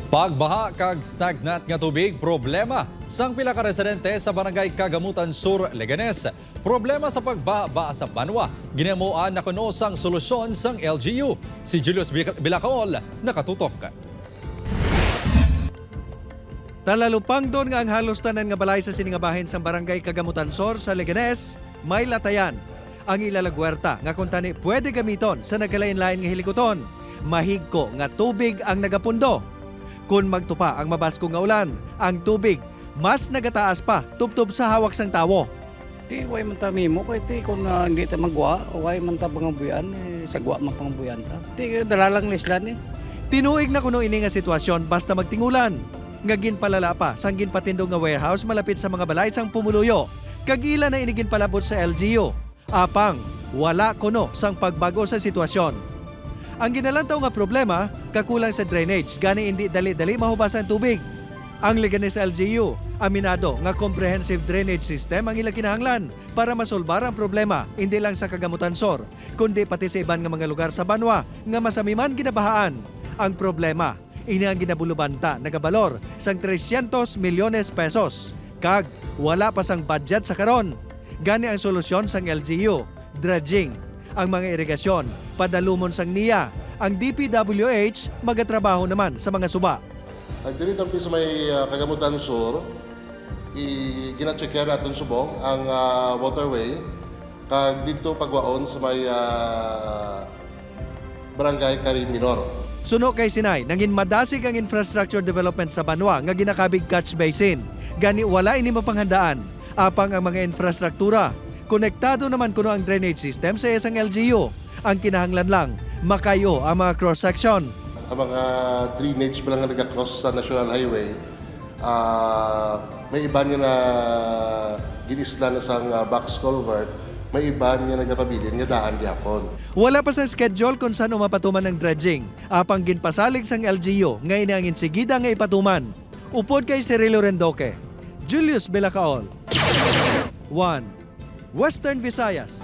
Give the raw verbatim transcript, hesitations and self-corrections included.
Pagbaha kag stagnant nga tubig, problema sang pila ka residente sa Barangay Kagamutan Sur, Leganes. Problema sa pagbaha sa banwa, ginamuan na kuno sang solusyon sang L G U. Si Julius Bil-, Bilacaol nakatutok. Talalupangdon nga ang halos tanan nga balay sa sini nga bahin sang Barangay Kagamutan Sur sa Leganes may latayan. Ang ila lagwerta nga kuntani pwede gamiton sa nagkalain-lain nga hilikuton, mahigko nga tubig ang nagapundo. Kon magtupa ang mabaskog nga ulan, ang tubig mas nagataas pa tubtob sa hawak sang tawo. Ti, way man ta mimo kay ti kon, ah, hindi ta magwa, way man ta pangabuyan, eh, sagwa man pangabuyan ta. Ti, dala lang ni sila ni. Tinuig na kuno ini nga sitwasyon basta magtingulan, nga ginpalala pa sang ginpatindog nga warehouse malapit sa mga balay sang pumuluyo, kag ila na ini ginpalabot sa L G U. Apang wala kuno sang pagbag-o sa sitwasyon. Ang ginalantaw nga problema, kakulang sa drainage, gani indi dali-dali mahubas ang tubig. Ang Leganes L G U aminado nga comprehensive drainage system ang ila kinahanglan para masolbar ang problema, indi lang sa Kagamutan Sur, kundi pati sa iban nga mga lugar sa banwa nga masami man ginabahaan. Ang problema, ini ang ginabulubanta nagabalor sang trescientos milyones pesos, kag wala pa sang budget sa karon. Gani ang solusyon sang L G U, dredging. Ang mga irigasyon, padalumon sang NIA. Ang D P W H magatrabaho naman sa mga suba. Ang diri tampi sa may, ah, Kagamutan Sur, i-, gina-check-an naton subong ang, ah, waterway, kag didto pagwaon sa may, ah, Barangay Kari Minor. Suno kay Sinay, nangin madasig ang infrastructure development sa banwa nga ginakabig catch basin. Gani wala ini mapanghandaan. Apang ang mga infrastruktura, konektado naman kuno ang drainage system sa isang L G U. Ang kinahanglan lang, makayo ang mga cross-section. Ang mga drainage ba lang nga naga-cross sa National Highway, ah, may iban nga na ginisla na sang, ah, box culvert, may iban nga nagapabilin nga daan gyapon. Wala pa sang schedule kung san-o mapatuman ang dredging, apang ginpasalig sang L G U nga ini ang insigida nga ipatuman. Upod kay Cirilo Rendoque, Julius Belacaol, One, Western Visayas.